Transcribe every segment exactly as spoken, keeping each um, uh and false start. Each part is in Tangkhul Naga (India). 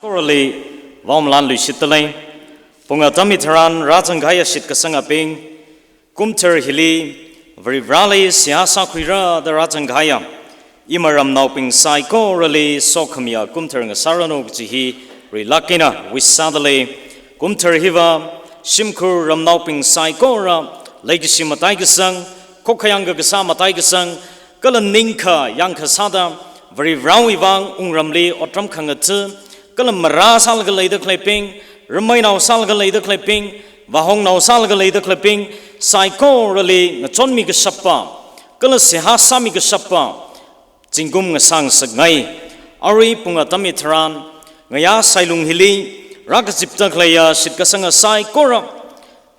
Korali vāmalan luishitdalei. Pung atam hitharan rāzangkahaiya shitkasangabing, kumthar hili Varivarali seihā sākhuira da rāzangkahaiya ima ramnaobing saikorali sokhamiya kumthar ngasāranu kaji hi rilāk eina wish sādalei. Kumthar hiva shimkhur ramnaobing saikora leikashi mataikasang, khokkha yangkakasā mataikasang, kala ningkha yangkha sāda Varivarawui vang wungramli otram khangatha, kala marā sālaga leida khaleibing, rameinao sālaga leida khaleibing, vāhongnao sālaga leida khaleibing saikorali ngachonmi kashappa, kala seihā sāmi kashappa zingkum ngasā ngasakngai. Arui pung atam hitharan ngayā sailung hili rākazipda khaleiya shitkasanga saikora,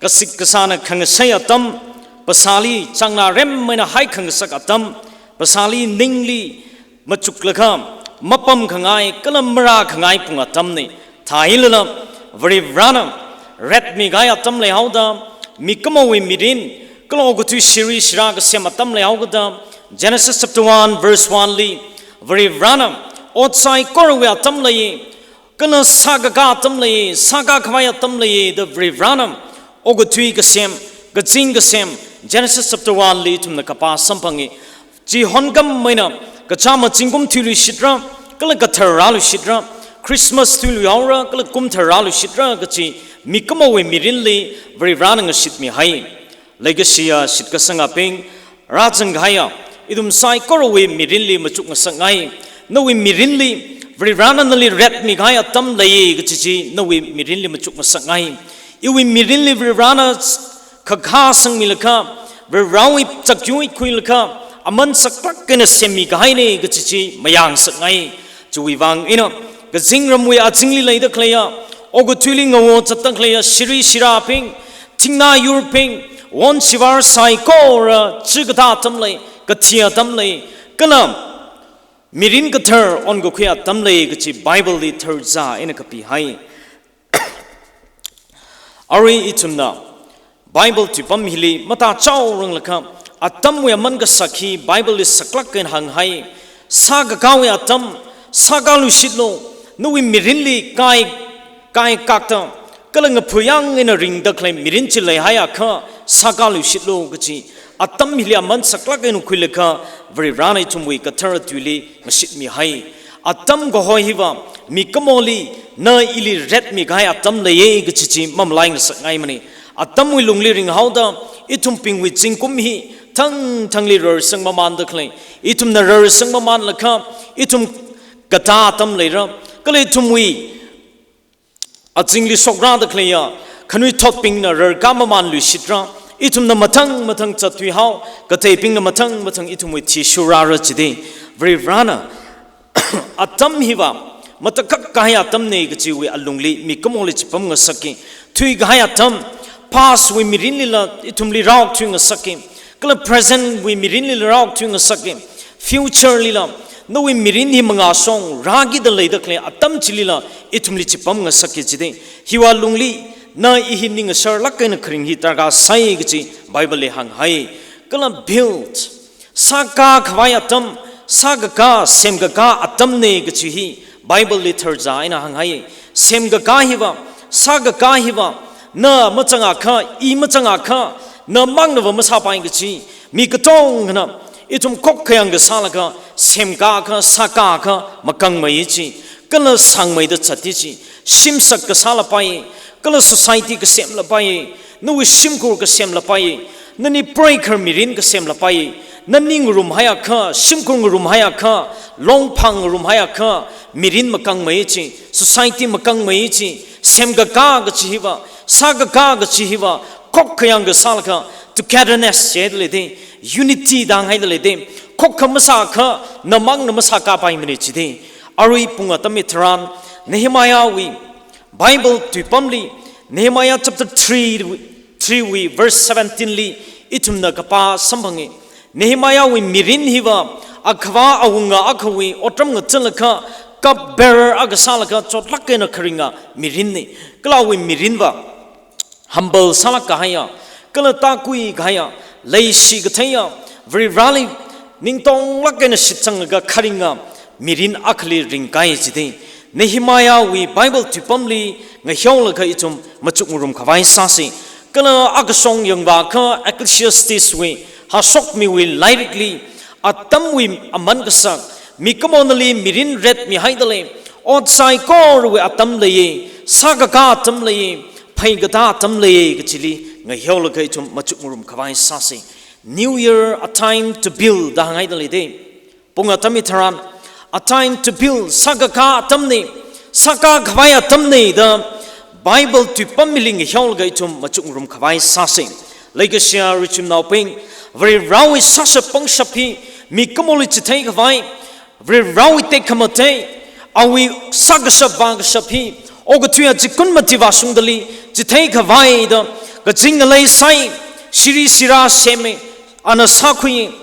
kasik kasāna khangashei atam, phasāli chāngnā rem eina hai khangasak atam, phasāli ningli machuklaga mapamkhangai kala marākhangai pung atamna. Thāhilala Varivarana retmikahai atam leihaoda, mikumowui mirin kala okathui shiri shira kasem atam leihaokada, Genesis chapter one verse one li Varivarana ot saikorawui atam lei, kala sākakā atam lei, sākākhavai atam lei da Varivarana okathui kasem, kazing kasem, Genesis chapter one li ithumna kapā samphangi. Chi honkam eina kachāma zingkum thuiluishitra, kala kathar rāluishitra, Christmas thuiluihaora, kala kumthar rāluishitra kaji mikumowui mirinli Varivarana ngashitmihai. Leikashiya shitkasangabing, rāzangkahaiya ithum saikorawui mirinli machuk ngasakngai. Nawui mirinli Varivarana nali retmikahai atam lei kaji chi nawui mirinli machuk ngasakngai. Iwui mirinli Varivarana khakha sangmilaga, Varivarawui chakyu khuilaga aman saklāk eina semmikahaina kaji chi mayāngasakngai. Chiwui vang eina kazingramwui azingli leida khaleiya, okathuili ngawo zatda khaleiya shiri shirabing, thingnā yurbing, won shivar saikora chikatā atam lei, kathi atam lei, kala mirin kathar onkakhui atam lei kaji Bible li tharzā eina kapihai. Arui ithumna Bible tuipam hili matā chaoranglakha, atamwui aman kasak hi Bible li saklāk eina hānghai. Sākakāwui atam, sākāluishitlu, nawui mirinli kai, kai kakta, kala ngaphuyang eina ringda khalei mirin chi leihaiakha, sākāluishitlu kaji atam hili aman saklāk eina khuilaga Varivarana ithumwui kathara tuili ngashitmihai. Atam kaho hiva mikumoli na ili retmikahai atam leiya kaji chi mamalai ngasakngaimana. Atamwui lungli ringhaoda ithumbingwui zingkum hi thangthangli rarsang mamānda khalei. Ithumna rarsang mamānlaga ithum katā atam leira, kala ithumwui azingli shokrada khaleiya khanuithotbingna rarkā mamānluishitra, ithumna mathang mathang zatthuihao, kateibingna mathang mathang ithumwui thishurrara jida. Varivarana atam hiva matakhak kahai atamna kajiwui alungli mikumoli chipam ngasakki. Thuikahai atam, past wui mirinlila ithumli rāokthui ngasakki. Kala present wui mirinlila rāokthui ngasakki. Future lila, nawui mirin hi mangāshong rākida leida khalei atam chilila ithumli chipam ngasakki jida. Hiwui alungli na i hi ning asharlāk eina kharing hi darkar sai kaji Bible li hānghai. Kala build, sākākhavai atam, sākakā, semkakā atamna kaji hi Bible li tharzā eina hānghai. Semkakā hiva, sākakā hiva, na mazangakha, i mazangakha, na mangnava masāpai kaji, mi katongana ithum khokkha yangkha sālaga, semkākha, sākākha makangmei chi, kala sangmeida zatti chi, shimsak kasālapai, kala society kasemlapai, nawui shimkhur kasemlapai, nani preikhar mirin kasemlapai, nani ngarumhaiakha, shimkhur ngarumhaiakha, longphang ngarumhaiakha, mirin makangmei chi, society makangmei chi, semkakā kaji hiva, sākakā kaji hiva, khokkha yangkha sālaga, togetherness jida leida, unity danghaida leida, khokkha masākha, na mangna masākāpaimana jida. Arui pung atam hitharan, Nehemiahwui Bible tuipamli, Nehemiah chapter three, three wui verse seventeen li ithumna kapā samphangi. Nehemiahwui mirin hiva, akhava awunga akhawui otram ngathalakha, cup bearer akha sālaga chotlāk eina kharinga mirinna. Kala awui mirinva humble sālāk kahaiya, kala tākui kahaiya, leishi katheiya, Varivarali ningtonglāk eina shitsanglaga kharinga mirin akhali ringkai jida. Nehemiahwui Bible tuipamli ngahiaolaga ithum machukngarum khavai sāsa. Kala akashong yangvākha Ecclesiastes wui, Hāshokmiwui lairikli, atamwui aman kasak, mikumonali mirin retmihaida lei, ot saikorawui atam leiya, sākakā atam leiya, pheikatā atam leiya kachili ngahiaolaga ithum machukngarum khavai sāsa. New Year, a time to build da hānghaida leida. Pung atam hitharan, a time to build, sākakā atamna, sākā khavai atamna da Bible tuipam hili ngahiaolaga ithum machukngarum khavai sāsa. Leikashiya ruichumnaobing, Varivarawui sāshap pangshap hi mikumoli chithei khavai, Varivarawui tekhamatei, awui sākashap vākashap hi okathui achikun mati vāshungdali chithei khavai da kazing ngalei sāi, shiri shira sema, ana sākhui,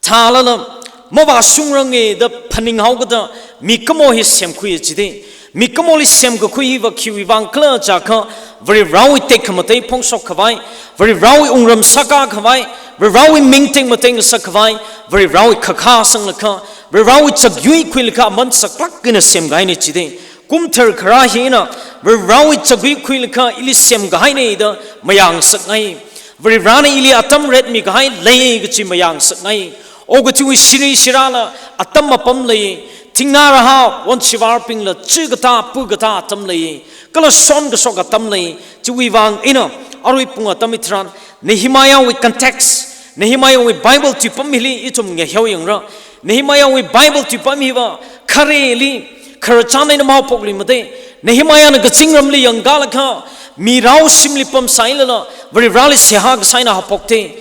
thālala mavāshungranga da phaninghaokida mikumo hi semkhuiya jida. Mikumoli semkakhui hiva khiwui vang khala jiakha, Varivarawui tekhamatei phongshok khavai, Varivarawui wungram sākā khavai, Varivarawui ming tekmatei ngasak khavai, Varivarawui khakhā sanglaga, Varivarawui chakyui khuilaga aman saklāk eina semkahaina jida. Kum tharkharā hina Varivarawui chakyui khuilaga ili semkahaina da mayāngasakngai. Varivarana ili atam retmikahai lei kachi mayāngasakngai. Okathui shiri shirala atam apam lei. Thingnā rahā won chivarpingla chikatā pukatā atam lei. Kala shonkashok atam lei. Chiwui vang eina arui pung atam hitharan Nehemiahwui context, Nehemiahwui Bible tuipam hili ithum ngahiao yangra. Nehemiahwui Bible tuipam hiva khareli, khararchan eina mahaophokluimada. Nehemiahna kazingramli yangkālaga, mirao shimli pamsālala, Varivarali seihā kasā eina haophokta.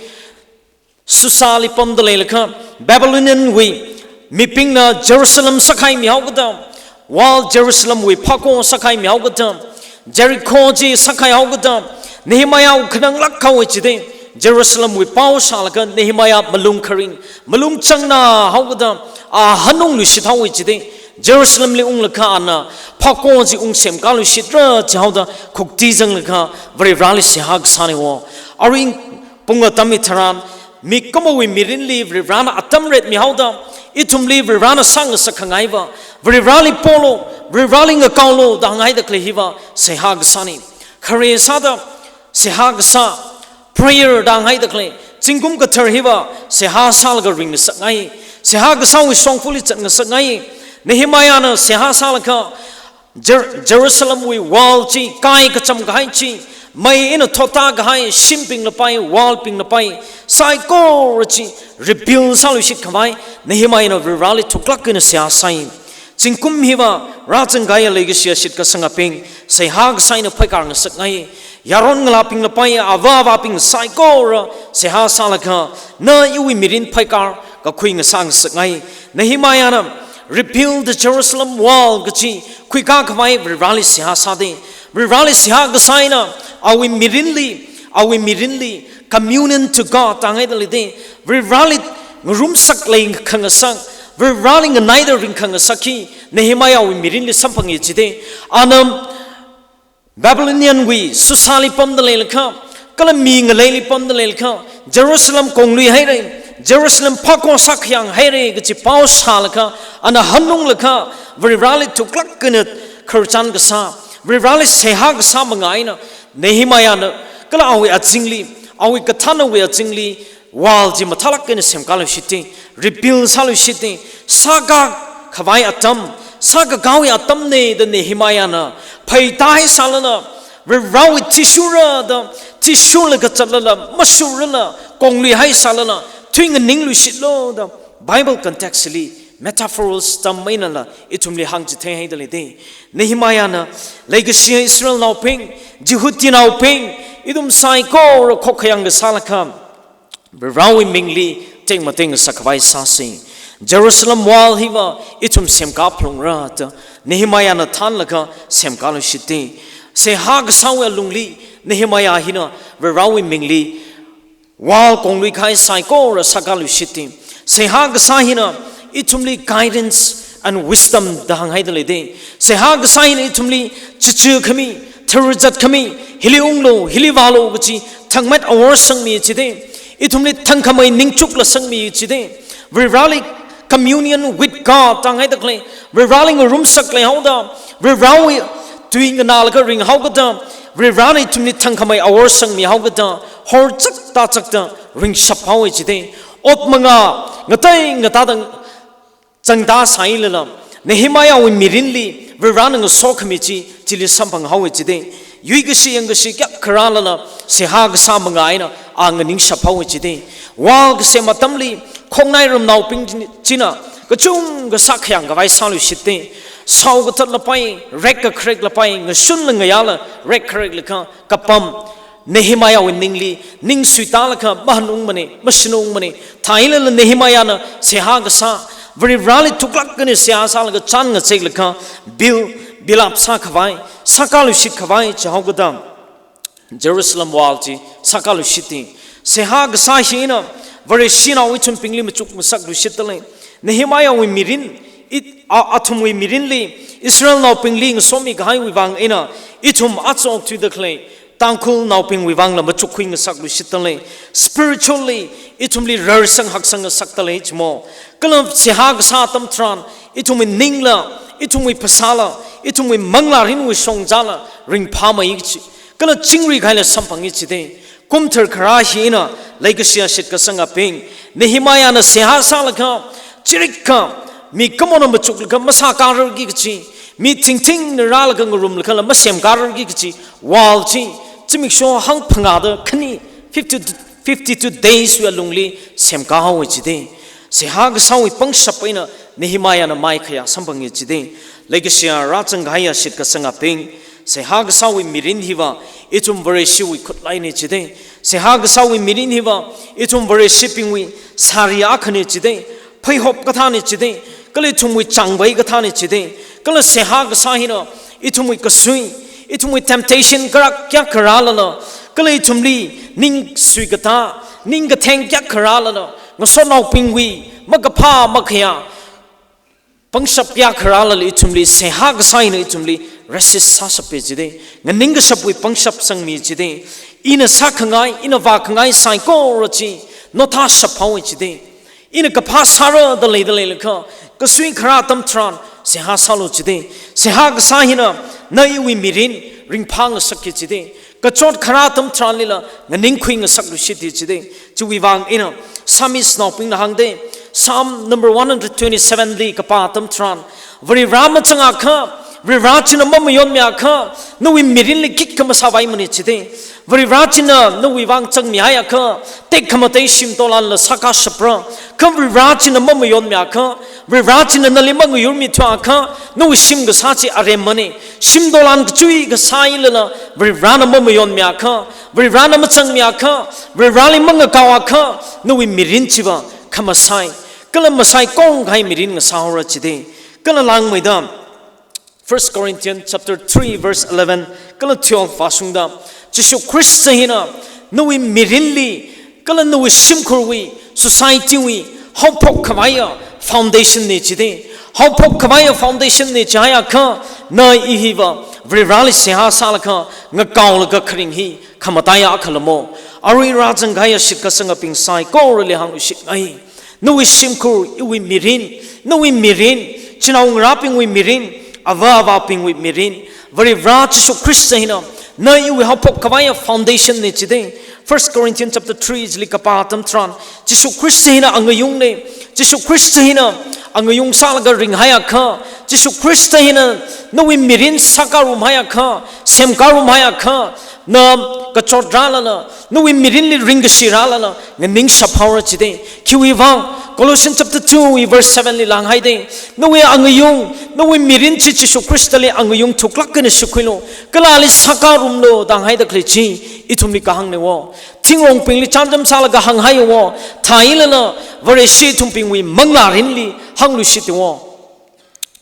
Susali pamda leilaga, Babylonian wui mibingna Jerusalem sākhaimehaokida, wall Jerusalem wui phako sākhaimehaokida, Jericho chi sākhaihaokida, Nehemiah wuk khananglāk haowa jida. Jerusalem wui pao shālaga Nehemiah malung kharing, malung changnā haokida, a hanungluishit haowa jida. Jerusalem li unglaga ana phako chi ung semkāluishitra jihaoda khukti zanglaga Varivarali seihā kasāna wo. Arui pung atam hitharan, mikumowui mirinli Varivarana atam retmihaoda, ithumli Varivarana sāngasak khangaiva, Varivarali polu, Varivarali ngakaolu da hānghaida khalei hiva seihā kasāna. Khare sāda seihā kasā, prayer da hānghaida khalei, zingkum kathar hiva seihā sālaga ringngasakngai. Seihā kasāwui shongfali zatngasakngai. Nehemiahna seihā sālaga Jer-, Jerusalem wui wall chi, kai kacham kahai chi, mei eina thotā kahai, shimbinglapai, wall binglapai, saikora chi rebuild sāluishit khavai Nehemiahna Varivarali thuklāk eina seihā sāi. Zingkum hiva rāzangkahaiya leikashiya shitkasangabing, seihā kasā eina phaikar ngasakngai. Yaron ngalābinglapai, ava avābing saikora seihā sālaga, na iwui mirin phaikar kakhui ngasā ngasakngai. Nehemiahna rebuild the Jerusalem wall kachi khuikā khavai Varivarali seihā sāda. Varivarali seihā kasā eina awui mirinli, awui mirinli communion to God da hānghaida leida. Varivarali ngarumsak lei khangasak, Varivarali nganaida ring khangasak hi Nehemiahwui mirinli samphanga jida. Ana Babylonian wui Susali pamda leilakha, kala mi ngaleili pamda leilakha, Jerusalem konglui haira, Jerusalem phako sākhayang haira kachi pao shālakha, ana hanunglakha, Varivarali thuklāk eina khararchan kasā, Varivarali seihā kasā manga eina, Nehemiahna, kala awui azingli, awui kathānawui azingli, wall chi mathālāk eina semkāluishita, rebuild sāluishita, sākā khavai atam, sākakāwui atamna da Nehemiahna pheitā haisālala, Varivarawui thishurra da, thishurlaga zatlala, mashurrala, konglui haisālala, thuinganingluishitlu da, Bible context li, metaphors tam einala, ithumli hāngchithei haida leida. Nehemiahna, leikashiya Israelnaobing, Jihudinaobing, ithum saikora khokkha yangkasālakha, Varivarawui mingli tekmatei ngasak khavai sāsa. Jerusalem wall hiva ithum semkā phalungra da Nehemiahna thānlaga semkāluishita. Seihā kasāwui alungli Nehemiah hina Varivarawui mingli wall konglui kahai saikora sākāluishita. Seihā kasā hina ithumli guidance and wisdom da hānghaida leida. Seihā kasā hina ithumli chichi khami, tharzat khami, hili unglu, hili vālu kachi thangmet awor sangmi jida. Ithumli thangkhamei ningchukla sangmi jida. Varivarali communion with God, tanghaida khalei, Varivarali ngarumsak leihaoda, Varivarawui tui nganālaga ringhaokada, Varivarana ithumli thangkhamei awor sangmihaokada, horchak tachakda ringshap haowa jida. Ot manga, ngatei ngatāda changda sāilala, Nehemiahwui mirinli Varivarana ngasokhami chi, chili samphang haowa jida. Yuikashi yangkashi kayākha rālala, seihā kasā manga eina a nganingshap haowa jida. Wall kasem atamli, khongnai ramnaobing china kachungkha sākhayang khavai sāluishitta. Sao kathat lapai, rek kakharek lapai, ngashunla ngayāla rek kharek laga kapam, Nehemiahwui ningli, ning suitālaga mahanungmana, mashanungmana. Thāilala Nehemiahna seihā kasā, Varivarali thuklāk eina seihā sālaga chān ngazeklaga, build, build up sākhavai, sākaluishit khavai chihaokada, Jerusalem wall chi sākaluishitta. Seihā kasā hina Vareshinao ithumbingli machuk ngasakluishitta lei. Nehemiahwui mirin, it, a, athumwui mirinli, Israelnaobingli ngasomi kahaiwui vang eina, ithum aja okthuida khalei Tangkhulnaobingwui vangla machukkhui ngasakluishitta lei. Spiritually, ithumli rarsang haksang ngasakta lei chimo. Kala seihā kasā atam tharan, ithumwui ningla, ithumwui phasāla, ithumwui manglārinwui shongzala ringphāmei kachi, kala chingri kahaila samphangi jida. Kum tharkharā hina leikashiya shitkasangabing, Nehemiahna seihā sālaga, chirikha, mikumona machuklaga masākararki kachi, mi thingthingna rālaga ngarumlagala masemkararki kachi wall chi, zimiksho hangphangāda khani fifty, fifty-two days wui alungli semkahaowa jida. Seihā kasāwui pangshap eina Nehemiahna maikhayā samphangi jida. Leikashiya rāzang kahaiya shitkasangabing, seihā kasāwui mirin hiva ithum Vareshiwui khutlaina jida. Seihā kasāwui mirin hiva ithum Vareshibingwui sari akhana jida. Pheihop kathāna jida. Kala ithumwui changvai kathāna jida. Kala seihā kasā hina ithumwui kasui, ithumwui temptation karak kayākha rālala, kala ithumli ning suikatā, ning katheng kayākha rālala, ngasotnaobingwui makaphā makhayā pangshap kayākha rālala ithumli seihā kasā hina ithumli resist sāshapa jida. Nganingkashapwui pangshap sangmi jida. Ina sākhangai, ina vākhangai saikora chi nothāshap haowa jida. Ina kaphā sāra da leida leilakha, kasui kharā atam tharan seihā sālu jida. Seihā kasā hina na iwui mirin ringphā ngasakki jida. Kachot kharā atam tharanlila nganingkhui ngasakluishitta jida. Chiwui vang eina Psalmistnaobingna hāngda, Psalm number one hundred twenty-seven li kapā atam tharan, Varivara mazangakha, Varivara china mamayonmiakha, nawui mirinli khikha masāpaimana jida. Varivara china nawui vang zangmihaiakha, tekhamatei shim dolanla sākashapra. Kha Varivara china mamayonmiakha, Varivara china nali mangayurmithuakha, nawui shim kasā chi aremmana. Shim dolan kachui kasāilala, Varivarana mamayonmiakha, Varivarana mazangmiakha, Varivarali mangakaoakha, nawui mirin chiva khamasai, kala masai kongkahai mirin ngasāhaora jida. Kala langmeida, First Corinthians chapter three verse eleven kala twelve vāshungda, Jishu Khrista hina nawui mirinli, kala nawui shimkhurwui, society wui, haophok khavaiya foundation na jida. Haophok khavaiya foundation na jihaiakha, na i hiva Varivarali seihā sālaga ngakaolaga kharing hi khamataiya akhala mo. Arui rāzang kahaiya shitkasangabing saikorali hāngluishitngai. Nawui shimkhur, iwui mirin, nawui mirin, chinaongarābingwui mirin, ava avābingwui mirin, Varivara Jishu Khrista hina na iwui haophok khavaiya foundation na jida. First Corinthians chapter three chili kapā atam tharan, Jishu Khrista hina angayungna, Jishu Khrista hina angayung sālaga ringhaiakha, Jishu Khrista hina nawui mirin sākarumhaiakha, semkarumhaiakha, na kachot rālala, nawui mirinli ringkashi rālala, nganingshap haora jida. Khiwui vang, Colossians chapter two wui verse seven li langhaida, nawui angayung, nawui mirin chi Jishu Khristali angayung thuklāk eina shukhuilu, kala ali sākarumlu da hānghaida khalei chi ithumli kahāngna wo. Thingrongbingli chānjam sālaga hānghai wo. Thāilala, Vareshi ithumbingwui manglārinli hāngluishit wo.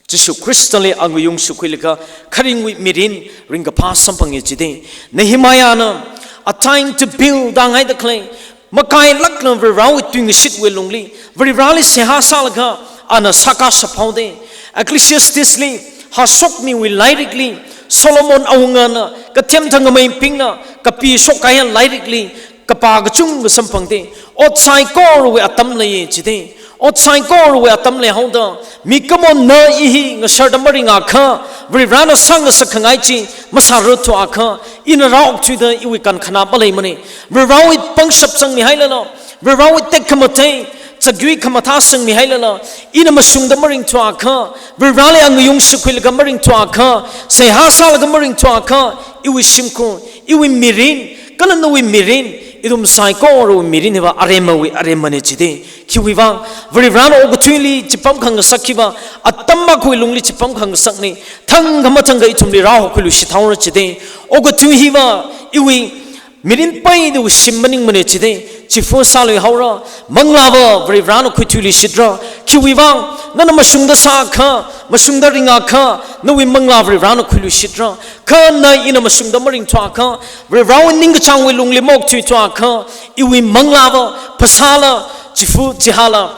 Jishu Khristali angayung shukhuilaga kharingwui mirin ringkaphā samphanga jida. Nehemiahna, a time to build da hānghaida khalei, makailākna Varivarawui tuingashitwui lungli, Varivarali seihā sālaga ana sākashap haoda. Ecclesiastes li, hāshokmiwui lairikli, Solomon awungana, kathem thangkhameibingna kapishok kahaiya lairikli, kapā kachungkha samphangda, ot saikorawui atam leiya jida. Ot saikorawui atam leihaoda, mikumona i hi ngasharda maringakha, Varivarana sāngasak khangai chi masāra thuakha, ina rāokthuida iwui kankhana maleimana. Varivarawui pangshap sangmihailala, Varivarawui tekhamatei, chakyui khamathā sangmihailala, ina mashungda maring thuakha, Varivarali angayung shikhuilaga maring thuakha, seihā sālaga maring thuakha, iwui shimkhur, iwui mirin, kala nawui mirin, ithum saikorawui mirin hiva aremawui aremana chida. Khiwui vang, Varivarana okathuili chipam khangasak hiva, atam akhawui lungli chipam khangasakna, thangkha mathangkha ithumli rāhokhuiluishit haora chida. Okathui hiva, iwui mirin peida shim maningmana chida, chifa sāluihaora, manglāva Varivarana khuithuiluishitra, khiwui vang, nana mashungda sāakha, mashungda ringakha, nawui manglā Varivarana khuiluishitra, kha na ina mashungda maring thuakha, Varivarawui ningkachāngwui lungli maokthui thuakha, iwui manglāva, phasāla, chifa, chihāla,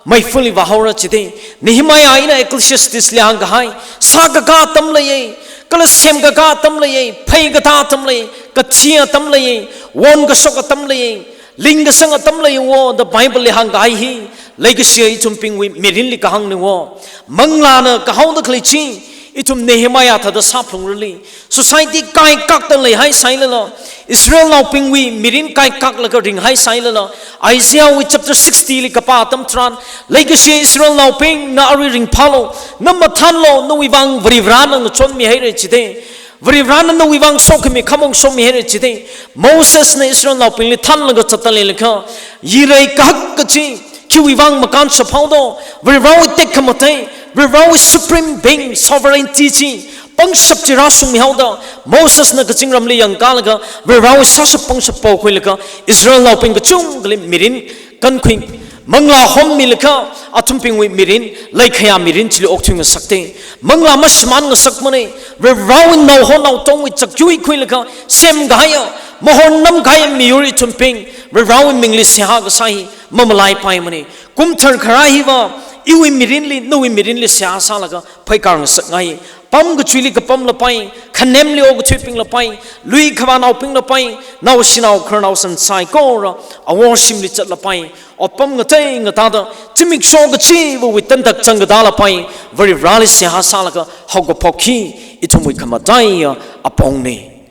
meifali vāhaora chida. Nehemiah eina Ecclesiastes li hāngkahai, sākakā atam leiya, kala semkakā atam leiya, pheikatā atam leiya, kathi atam leiya, won kashok atam leiya, ling kasang atam leiya wo, da Bible li hāngkahai hi, leikashiya ithumbingwui mirinli kahāngna wo. Manglāna kahaoda khalei chi, ithum Nehemiah thāda sāphalungrali, society kaikakta leihaisailala, Israelnaobingwui mirin kaikaklaga ringhaisāilala, Isaiahwui chapter sixty li kapā atam tharan, leikashi Israelnaobing, na arui ringphālu, na mathānlu, nawui vang Varivarana ngachonmihaira chida. Varivarana nawui vang sokhami khamong shokmihaira chida. Mosesna Israelnaobingli thānlaga zatda leilakha, yirei kahak kachi, khiwui vang makānshap haoda, Varivarawui tekhamatei, Varivarawui supreme being, sovereignty chi, pangshap chi rāshungmihaoda, Mosesna kazingramli yangkalaga, Varivarawui sāshap pangshap pokhuilaga, Israelnaobing kachungkhali mirin kankhui, manglā hommilaga, athumbingwui mirin, leikhayā mirin chili okthui ngasakta. Manglā mashimān ngasakmana, Varivarawui naoho naotongwui chakyui khuilaga, semkahaiya, mahornamkahaiya miyur ithumbing, Varivarawui mingli seihā kasā hi, mamalaipaimana. Kum tharkharā hiva, iwui mirinli, nawui mirinli seihā sālaga, pheikar ngasakngai. Pam kachuili kapam lapai, khanemli okathuibing lapai, lui khavānaobing lapai, naoshinao khararnao san saikora, awor shimli zat lapai, otpam ngatei ngatada, zimiksho kachivawui tandak zangkada lapai, Varivarali seihā sālaga, haokaphok hi, ithumwui khamataiya apongna.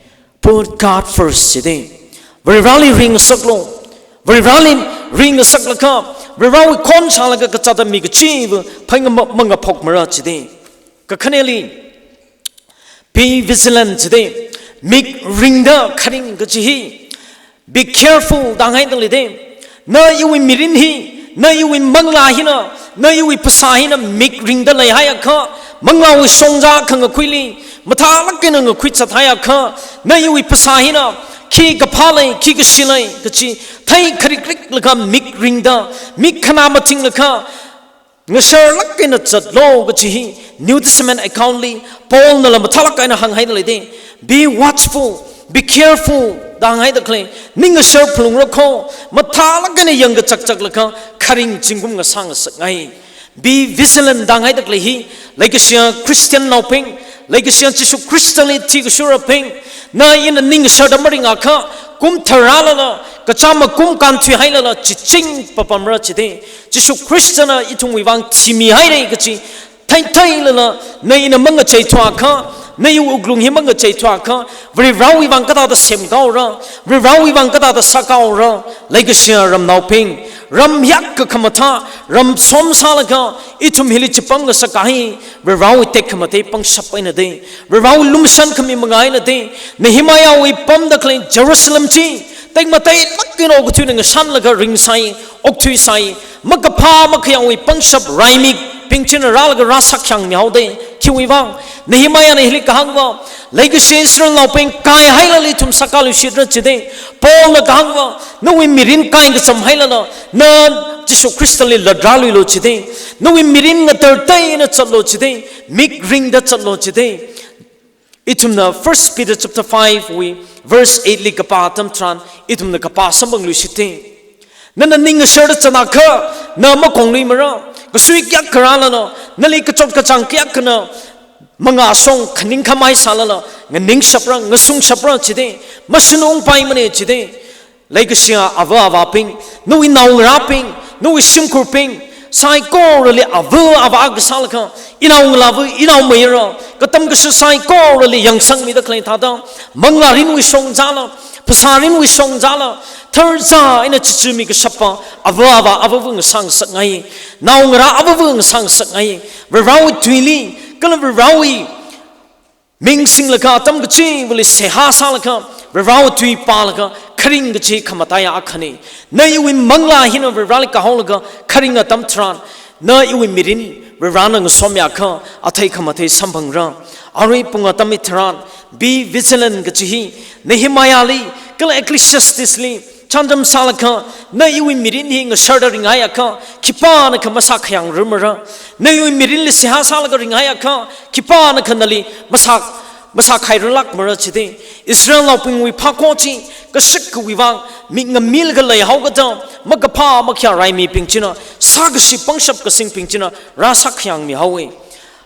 Put God first chida. Varivarali ringngasaklu. Varivarali ringngasaklakha, Varivarawui khon shālaga kazata mi kachiva, phai ngama-, mangaphokmara chida. Kakhaneli, be vigilant chida. Mik ringda kharing kachi hi. Be careful da hānghaida leida. Na iwui mirin hi, na iwui manglā hina, na iwui phasā hina mik ringda leihaiakha, manglāwui shongza khangakhuili, mathālāk eina ngakhui zathaiakha, na iwui phasā hina, khi kaphā lei, khi kashi lei, kachi, thei kharikriklaga mik ringda, mik khanā mathinglaga, ngasharlāk eina zatlu kachi hi, New Testament account li, Paulnala mathālāk eina hānghaida leida. Be watchful, be careful, da hānghaida khalei, ning ngashar phalungra kho, mathālāk eina yangkachakchaklaga, kharing zingkum ngasā ngasakngai. Be vigilant da hānghaida khalei hi, leikashiya Christiannaobing, leikashiya Jishu Khristali thikashurabing, na ina ning ngasharda maringakha, kum tharālala, kachāma kum kānthuihailala, chiching papamra chida. Jishu Khristana ithumwui vang thimihaira kachi, theitheilala, na ina mangachei thuakha, na iwui wuklung hi mangachei thuakha, Varivarawui vang kathāda semkahaora, Varivarawui vang kathāda sākahaora, leikashiya ramnaobing, ram hiyākha khamathā, ram som sālaga, ithum hili chipam ngasakkahai, Varivarawui tekhamatei pangshap eina da, Varivarawui lumashan khami manga eina da, Nehemiahwui pamda khalei Jerusalem chi, tekmateilāk eina okathuina ngashanlaga ringsai, okthuisai, makaphā makhayāwui pangshap raimik, pingchina rālaga rāsākhyangmihaoda, khiwui vang, Nehemiahna hili kahāngva, leikashi Israelnaobing kaihailala ithum sākaluishitra chida, Paulna kahāngva, nawui mirin kai kachamhailala, na Jishu Khristali latrāluilu chida, nawui mirin ngatartei eina zatlu chida, mik ringda zatlu chida. Ithumna First Peter chapter five wui verse eight li kapā atam tharan, ithumna kapā samphangluishita. Nana ning ngasharda zatnakha, na makongluimara, kasui kayākha rālala, nali kachot kachāng kayākhana, mangāshong khaning khamai sālala, nganingshapra, ngasungshapra chida, mashun ungpaimana chida. Leikashiya ava avābing, nawui naongarābing, nawui shimkhurbing, saikorali ava avā kasā laga, inaongalāva, inaomayara, katam kasā saikorali yangsangmida khalei thāda, manglārinwui shongzala, phasārinwui shongzala, tharzā eina chichimi kashapa, ava avā avava ngasā ngasakngai, naongarā avava ngasā ngasakngai, Varewui tuili, kala Varewui ming singlaga atam kachivali seihā sālaga, Varewui tui pālaga, kharing kachi khamataiya akhana. Na iwui manglā hina Vareli kahaolaga, kharing atam tharan, na iwui mirin, Varena ngasomiakha, athei khamathei samphangra. Arui pung atam hitharan, be vigilant kachi hi, Nehemiahli, kala Ecclesiastes li, chānjam sālaga, na iwui mirin hi ngasharda ringhaiakha, khipānakha masākhayang rarmara. Na iwui mirinli seihā sālaga ringhaiakha, khipānakha nali masā, masākhai rarlākmara chida. Israelnaobingwui phākho chi, kashikwui vang, mik ngamilaga leihaokada, makaphā makhayā raimibing china, sākashi pangshap kasingbing china, rāsākhayangmi haowa.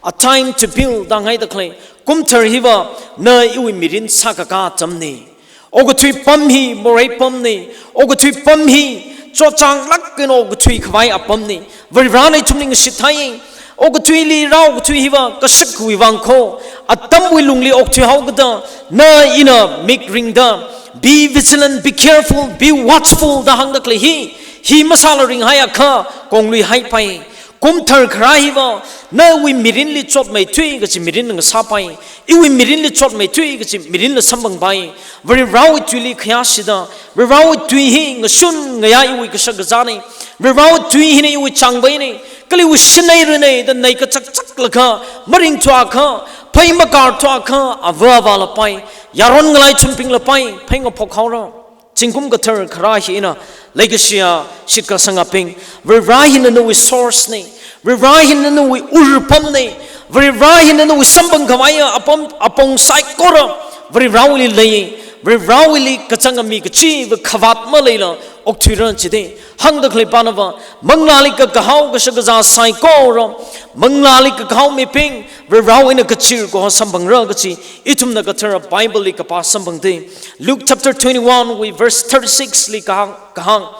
A time to build da ngaida khalei, kumthar hiva, na iwui mirin sākakā atamna. Okathui pam hi morei pamna, okathui pam hi chotchānglāk eina okathui khavai apamna. Varena ithumli ngashit thai, okathuili rā okathui hiva kashikwui vang kho, atamwui lungli okthuihaokada, na ina mik ringda, be vigilant, be careful, be watchful da hāngda khalei hi, hi masāla ringhaiakha, konglui haipai. Kumthar kharā hiva, nawui mirinli chotmeithui kachi mirin ngasāpai, iwui mirinli chotmeithui kachi mirinla samphangpai. Varewui tuili khayāshida, Varewui tui hi ngashun ngayā iwui kashakazāna, Varewui tui hina iwui chāngvaina, kala iwui shinai rinai da neikachakchaklaga, maringthuakha, phei makārthuakha, ava avālapai, yaron ngalaichungbinglapai, phei ngaphok haora. Zingkum kathar kharā hi ina, leikashiya shitkasangabing, Vare hina nawui source na, Vare hina nawui urpamna, Vare hina nawui samphang khavaiya apam, apong saikora, Varewuili lei, Varewuili kachanga mi kachiva khavāt maleila okthuira chida, hāngda khalei panava, manglāli kakahao kashakazā saikora, manglāli kakahao mibing, Varewui eina kachir kaho samphangra kachi, ithumna kathara Bible li kapā samphangda. Luke chapter twenty-one wui verse thirty-six li kahāng, kahāng,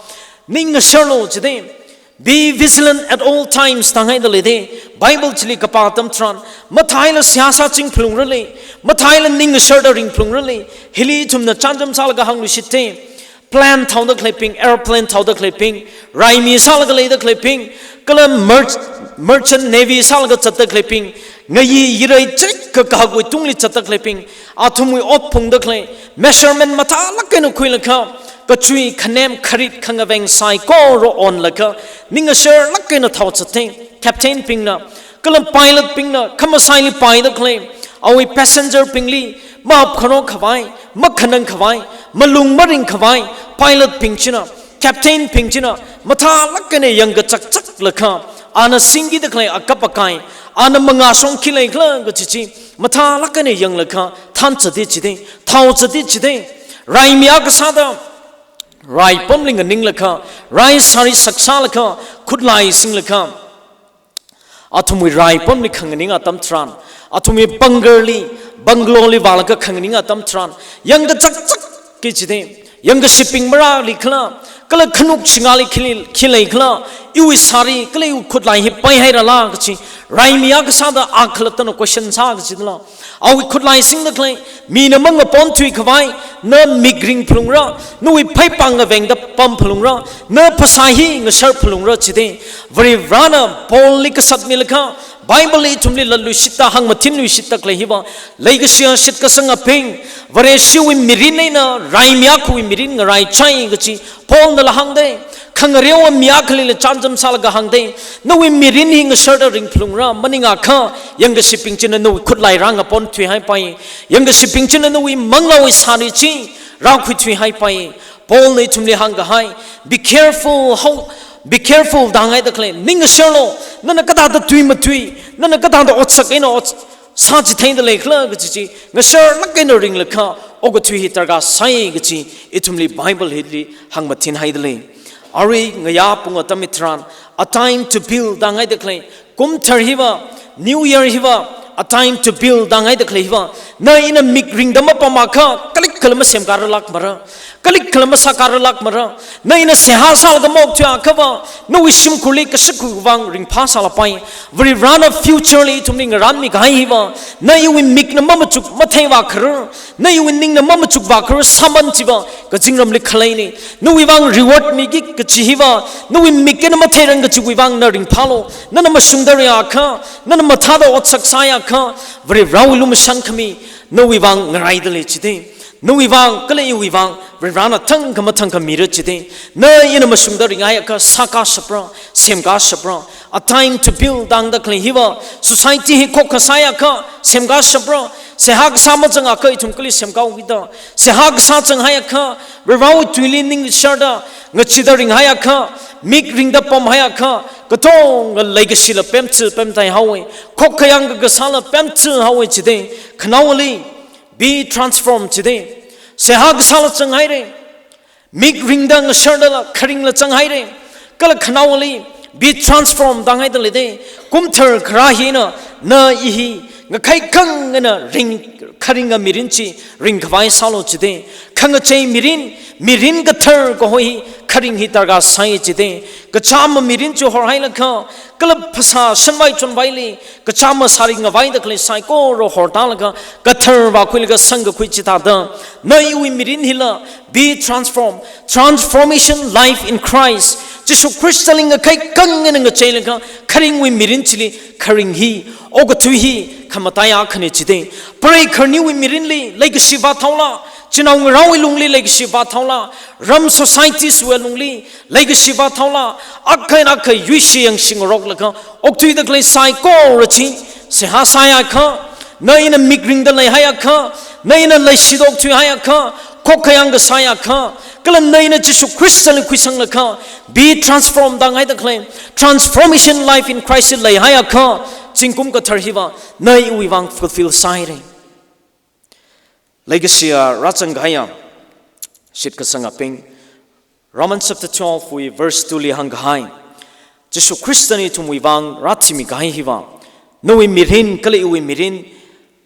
ning ngasharlu chida. Be vigilant at all times da ngaida leida. Bible chili kapā atam tharan, matheila seihā sāching phalungra lei, matheila ning ngasharda ring phalungra lei, hili ithumna chānjam sālaga hāngluishitta. Plane thaoda khaleibing, airplane thaoda khaleibing, raimi sālaga leida khaleibing, kala merch-, merchant navy sālaga zatda khaleibing, ngayi yirei chirikka kahak wui tungli zatda khaleibing, athumwui ot phungda khalei, measurement mathālāk eina khuilaga, kachui khanem kharit khangaveng saikora onlaga, ning ngasharlāk eina thao zatta, captain bingna, kala pilot bingna, khamasaili paida khalei, awui passenger bingli, mahap kharo khavai, makhanang khavai, malung maring khavai, pilot bing china, captain bing china, mathālāk eina yangkachakchaklaga, ana singkida khalei akap akai, ana mangā shong khi leikhala kachi chi, mathālāk eina yanglaga, thanzata chida, thaozata chida, raimi akha sāda, rai pamli nganinglaga, rai sāri saksālaga, khutlai singlaga, athumwui rai pamli khanganing atam tharan, athumwui bunker li, bungalow li vālaga khanganing atam tharan, yangkachakchak khi chida, yangkashibing marālikhala, kala khanuk shingāli khi, khi leikhala, iwui sāri, kala iwui khutlai hi paihairala kachi, raimi akha sāda akhalattana question sā kachidala. Awui khutlai singda khalei, mina mangaponthui khavai, na mik ring phalungra, nawui pheipāng ngavengda pam phalungra, na phasā hi ngashar phalungra chida, Varena Paul li kasat milaga, Bible li ithumli latluishitta hāngmathinluishitta khalei hiva, leikashiya shitkasangabing, Vareshiwui mirin eina, raimi akhawui mirin ngaraichai kachi, Paul nala hāngda, khangareowa mi akhalila chānjam sālaga hāngda, nawui mirin hi ngasharda ring phalungra, maningakha, yangkashibing china nawui khutlai rāngaponthui haipai, yangkashibing china nawui manglāwui sāri chi, rākhuithui haipai. Paul na ithumli hāngkahai, be careful, how, be careful da ngaida khalei, ning ngasharlu, nana kathāda tui matui, nana kathāda otsak eina ot, sāchitheida leikhala kachi chi, ngasharlāk eina ringlaga, okathui hi darkar sai kachi, ithumli Bible hili hāngmathin haida lei. Arui ngayā pung atam hitharan, a time to build da ngaida khalei, kumthar hiva, New Year hiva, a time to build da ngaida khalei hiva, na ina mik ringda mapamakha, kalik kalikhala masemkāralākmara, kalikhala masākāralākmara. Na ina seihā sālaga maokthuiakhava, nawui shimkhurli kashakawui vang ringphā sālapai. Varivarana future li ithumli ngarānmikahai hiva, na iwui mikna mamachuk matheivākharar, na iwui ningna mamachukvākharar sāman chiva kazingramli khaleina. Nawui vang reward miki kachi hiva, nawui mik eina matheirang kachiwui vang na ringphālu. Nana mashungda riakha, nana mathāda otsak sāyakha, Varivarawui lumashan khami nawui vang ngaraida lei chida. Nawui vang kala iwui vang Varivarana thangkha mathangkha mira chida. Na ina mashungda ringhaiakha sākāshapra, semkāshapra. A time to build da hāngda khalei hiva, society hi khokkha sāyakha semkāshapra. Seihā kasā mazangakha ithum kali semkāuki da. Seihā kasā zanghaiakha, Varivarawui tuili ningsharda, ngacheeda ringhaiakha, mik ringda pamhaiakha, katonga leikashila pemchil pemtaihaowa. Khokkha yangkakasāla pemchilhaowa chida. Khanaowali, be transformed chida. Seihā kasāla zanghaira. Mik ringda ngashardala kharingla zanghaira. Kala khanaowali, be transformed da hānghaida leida. Kumthar kharā hina, na i hi ngakhai khangaina ring, kharinga mirin chi ringkhavai sālu chida. Khangachei mirin, mirin kathar kaho hi kharing hi darkar sāi chida. Kachāma mirin chi horhailaga, kala phasā shanvai chonvaili kachāma sāringavaida khalei saikora hortālaga, kathar vākhuilaga sangkakhui chithāda, na iwui mirin hila be transformed. Transformation life in Christ. Jishu Khristali ngakhai khangaina ngacheilaga, kharingwui mirin chili kharing hi okathui hi khamataiya khani chida. Preigaharniwui mirinli leikashi vāthaola, chinaongarāwui lungli leikashi vāthaola, ram societies wui lungli leikashi vāthaola, akha eina akha yuishi yangshi ngaroklaga, okthuida khalei saikora chi seihā sāyakha, na ina mik ringda leihaiakha, na ina leishida okthuihaiakha, khokkha yangkasāyakha, kala na ina Jishu Khristali khuisanglaga, be transformed da hānghaida khalei, transformation life in Christ li leihaiakha, zingkum kathar hiva na iwui vang fulfill sāhaira. Leikashiya rāzangkahaiya shitkasangabing, Romans chapter twelve wui verse two li hāngkahai, Jishu Khristana ithumwui vang rāthimikahai hiva, nawui mirin kala iwui mirin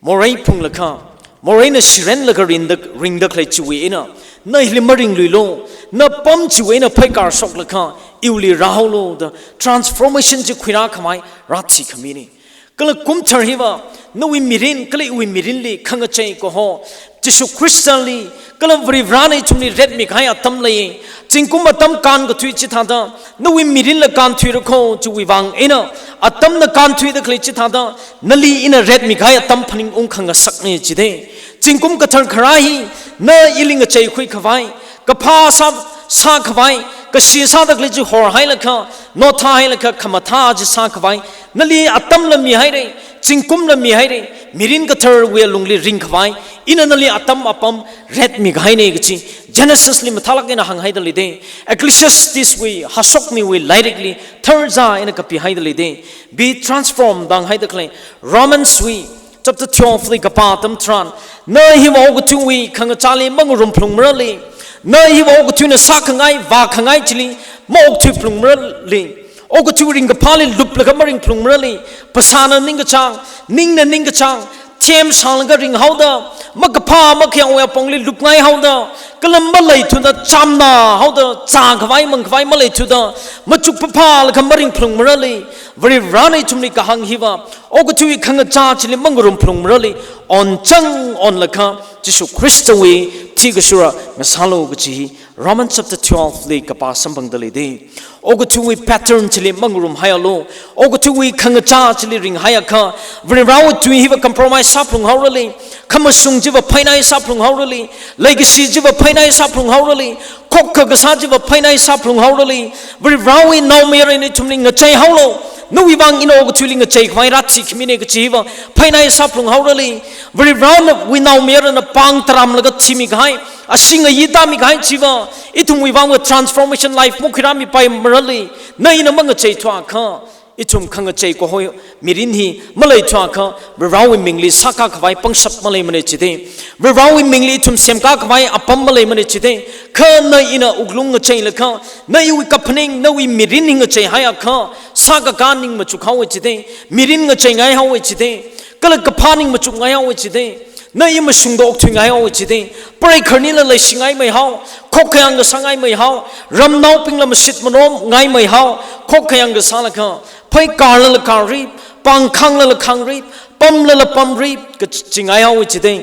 morei phunglaga, moreina shirenlaga ringda, ringda khalei chiwui eina, na hili maringluilu, na pam chiwui eina phaikar shoklaga iwuili rāhaolu da transformation chi khuirākhavai rāthikhamina. Kala kumthar hiva, nawui mirin kala iwui mirinli khangachei kaho, Jishu Khristali, kala Varivarana ithumli retmikahai atam lei. Zingkum atam kānkathui chithāda, nawui mirinla kānthuira kho chiwui vang eina, atamna kānthuida khalei chithāda, nali ina retmikahai atam phaningungkhangasakna chida. Zingkum kathar kharā hi, na ili ngacheikhuikhavai, kaphā sā, sākhavai, kashi sāda khalei chi horhailaga, nothāhailaga, khamathā chi sākhavai, nali atamla mihaira, zingkumla mihaira, mirin katharwui lungli ringkhavai, ina nali atam apam retmikahaina kachi Genesis li mathālāk eina hānghaida leida. Ecclesiastes wui hashokmiwui lairikli tharza eina kapihaida leida. Be transformed da hānghaida khalei, Romans wui chapter twelve li kapā atam tharan, na hiva okathuiwui khangachāli mangarum phalungmarali, na hiva okathuina sākhangai, vākhangai chili maokthui phalungmarali, okathui ringkaphāli luplaga maring phalungmarali, phasāna ningkachāng, ningna ningkachāng, themsanglaga ringhaoda, makaphā makhayangwui apongli lupngaihaoda, kala maleithuda, chamnahaoda, zākhavai mangkhavai maleithuda, machuk phaphālaga maring phalungmarali, Varivarana ithumli kahāng hiva, okathui khangachā chili mangarum phalungmarali, onchang onlaga Jishu Khristawui thikashura ngasālu kachi hi Romans chapter twelve li kapā samphangda leida. Okathuiwui pattern chili mangarumhaialu. Okathuiwui khangachā chili ringhaiakha, Varivarawui tui hiva compromise sāphalunghaorali, khamashung chiva phainai sāphalunghaorali, leikashi chiva phainai sāphalunghaorali, khokkha kasā chiva phainai sāphalunghaorali, Varivarawui naomayara ithumli ngacheihaolu. Nawui vang ina okathuili ngacheikhavai rāthikhamina kachi hiva phainai sāphalunghaorali, Varivarawui naomayarana pāng taramlaga thimikahai, ashee ngayi tāmikahai chiva, ithumwui vangva transformation life makhuirāmipaimarali, na ina mangacheithuakha, ithum khangachei kaho mirin hi maleithuakha, Varivarawui mingli sākākhavai pangshap maleimana chida. Varivarawui mingli ithum semkākhavai apam maleimana chida. Kha na ina wuklung ngacheilakha, na iwui kaphaning, nawui mirin hi ngacheihaiakha, sākakā ning machukhaowa chida, mirin ngacheingaihaowa chida, kala kaphā ning machukngaihaowa chida. Na i mashungda okthuingai haowa jida, preikarnila leishingai maihao, khokkayang kasāngai maihao, ramnaobingla mashit manomngai maihao, khokkayang kasālaga, phaikarlala karri, pāngkhanglala khangri, pamlala pamri, kachingai haowa jida.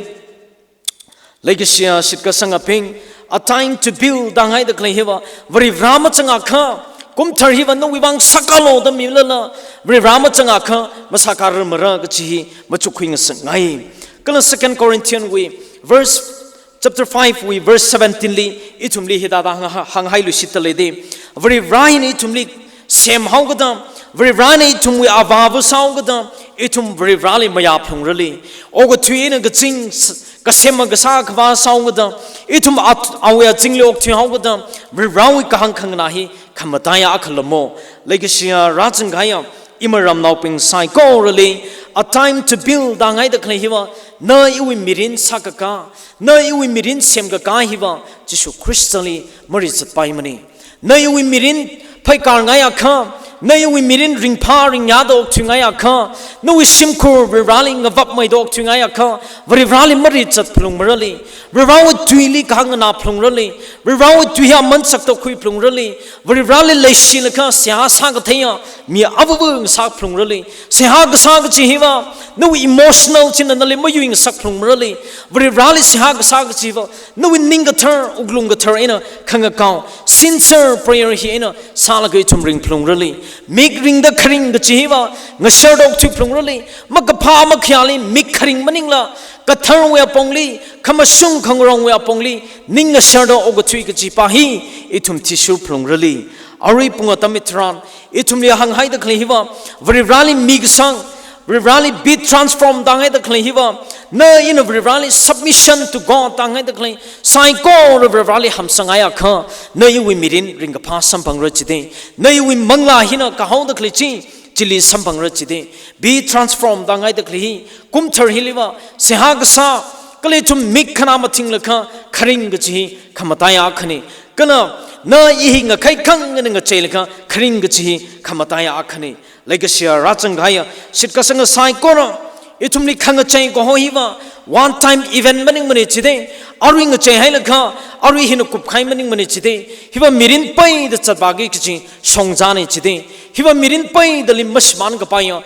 Leikashiya shitkasangabing, a time to build da ngaida khalei hiva, Varivara machangakha, kumthar hiva nawui vang sākalo da milala, Varivara machangakha, masākararmara kachi hi machukkhui ngasakngai. Kala Second Corinthians wui, verse, chapter five wui, verse seventeen li, ithumli hithāda hāng, hānghailuishitda leida. Varivara hina ithumli semhaokada, Varivarana ithumwui avāva sāhaokada, ithum Varivarali mayā phalungrali. Okathui eina kazing s-, kasema kasā khavā sāhaokada, ithum at-, awui azingli okthuihaokada, Varivarawui kahāng khanganā hi khamataiya akha lamo. Leikashiya rāzangkahaiya ima ramnaobing saikorali, a time to build da ngaida khalei hiva, na iwui mirin sākakā, na iwui mirin semkakā hiva, Jishu Khristali marizatpaimana. Na iwui mirin phaikarngaiakha, na iwui mirin ringphā ringyāda okthuingaiakha, nawui shimkhur Varivarali ngavapmeida okthuingaiakha, Varivarali marizat phalungmarali, Varivarawui tuili kahāng nganā phalungrali, Varivarawui tui hi aman sakda khui phalungrali, Varivarali leishilaga seihā sākatheiya mi avāva ngasā phalungrali, seihā kasā kachi hiva, nawui emotional china nali mayui ngasak phalungmarali, Varivarali seihā kasā kachi hiva, nawui ning kathar, wuklung kathar eina khangakao, sincere prayer hi eina sālaga ithum ring phalungrali. Mik ringda kharing kachi hiva, ngasharda okthui phalungrali. Makaphā makhayāli mik kharing maningla, katharwui apongli, khamashung khangarongwui apongli, ning ngasharda okathui kachi pa hi, ithum thishur phalungrali. Arui pung atam hitharan, ithumli hānghaida khalei hiva, Varivarali mikasang, Varivarali be transformed da ngaida khalei hiva, na ina Varivarali submission to God da ngaida khalei, saikora Varivarali hamsangaiakha, na iwui mirin ringkaphā samphangra jida, na iwui manglā hina kahaoda khalei chi, chili samphangra jida, be transformed da ngaida khalei hi, kumthar hiliva, seihā kasā, kala ithum mik khanā mathinglaga, kharing kachi hi, khamataiya akhana, kala, na i hi ngakhai khangana ngacheilaga, kharing kachi hi, khamataiya akhana. Leikashiya rāzangkahaiya shitkasanga saikora, ithumli khangachei kaho hiva, one time event maningmana jida, arui ngacheihailaga, arui hina kupkahai maningmana jida, hiva mirin peida zatvāki kachi shongzana jida, hiva mirin peidali mashimānkapaiya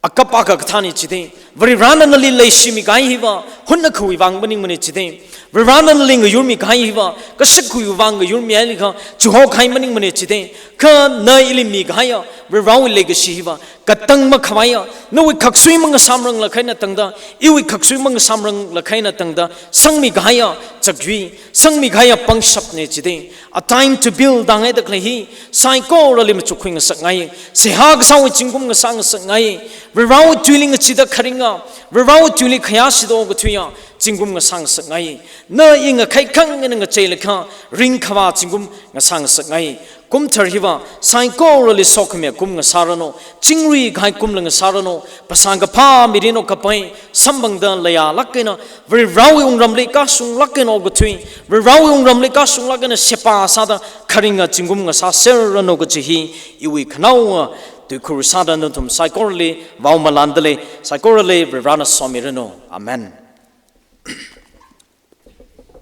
akap akha kathāna jida, Varivarana nali leishimikahai hiva, hun akhawui vang maningmana jida, Varivarana nali ngayurmikahai hiva, kashakwui vang ngayurmihailaga, chihokahai maningmana jida, kha na ili mikahaiya, Varivarawui leikashi hiva, katang makhavaiya, nawui khaksui mangasāmranglakha eina tangda, iwui khaksui mangasāmranglakha eina tangda, sangmikahaiya, chakyui, sangmikahaiya pangshapna jida, a time to build da ngaida khalei hi, saikorali machukkhui ngasakngai, seihā kasāwui zingkum ngasā ngasakngai, Varivarawui tuili ngachida kharinga, Varivarawui tuili khayāshida okathuiya, zingkum ngasā ngasakngai. Na i ngakhai khangana ngacheilaga, ringkhavā zingkum ngasā ngasakngai. Kumthar hiva, saikorali sokhami kum ngasāranu, chingri kahai kumla ngasāranu, phasā kaphā mirin okkapai, samphangda leiyālāk eina, Varivarawui wungramli kashunglāk eina okathui, Varivarawui wungramli kashunglāk eina sheba sāda kharinga zingkum ngasāserranu kachi hi, iwui khanaowa tuikhur sāda nathum saikorali vaomalāndalei, saikorali Varivarana somiranu. Amen.